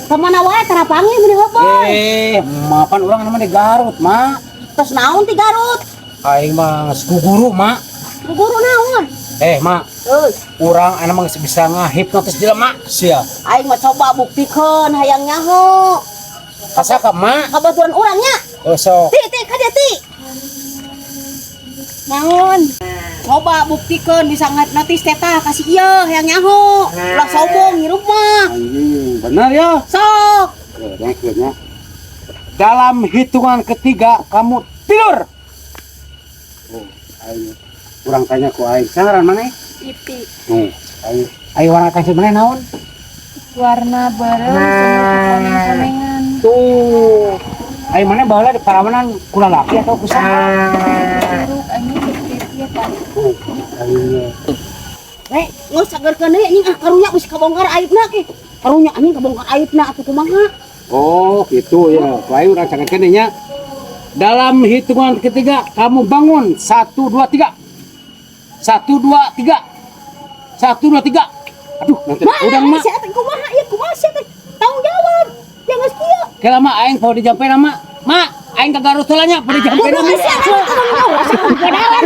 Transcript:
Ka mana wae tara panggil meni heubeul. Eh, mapan urang nama di Garut, Mak. Tos naon ti Garut? Aing mah geus guru, Mak. Guru naon? Eh, Mak, Euy, urang anu mah geus bisa ngahipnotis jelema sia. Aing mah coba buktikeun hayang nyaho. Kasaka, Mak. Kabaturan urang nya. Oh, sok. Ti ti ka dieu ti. Naon? Coba buktikeun bisa ngahipnotis teta kasih ieu hayang nyaho. Ulah sombong hirup mah. Anjing, benar ya? Sok. Oke, dengekeun ya. Dalam hitungan ketiga kamu tidur. Oh, ayo. Urang tanya ku aing, sangaran maneh? Ipi. Tuh, ayo. Ayo warna kancil maneh naon? Warna beureum sama koneng-konengan. Tuh. Ayo maneh baheula di parawanan ku lalaki atau ku saha? Buruk anjing kieu tah. Tuh, ayo. Eh, geus sagerkeun deui anjing ah karunya geus kabongkar aibna ke. Karunya anjing kabongkar aibna atuh kumaha? Oh, gitu ya. Ku aing urang cakekeun nya. Dalam hitungan ketiga kamu bangun. Satu, dua, tiga. Satu, dua, tiga. Satu, dua, tiga. Aduh, nanti udah mak. Sia teh kumaha ieu kumaha sia teh? Tanggung jawab. Jangan geus kieu. Kela mak aing poho dijampe mak. Mak, aing ka Garut heula nya poho dijampe Kudu mak. Sia teh tanggung jawab. Asa bodalan.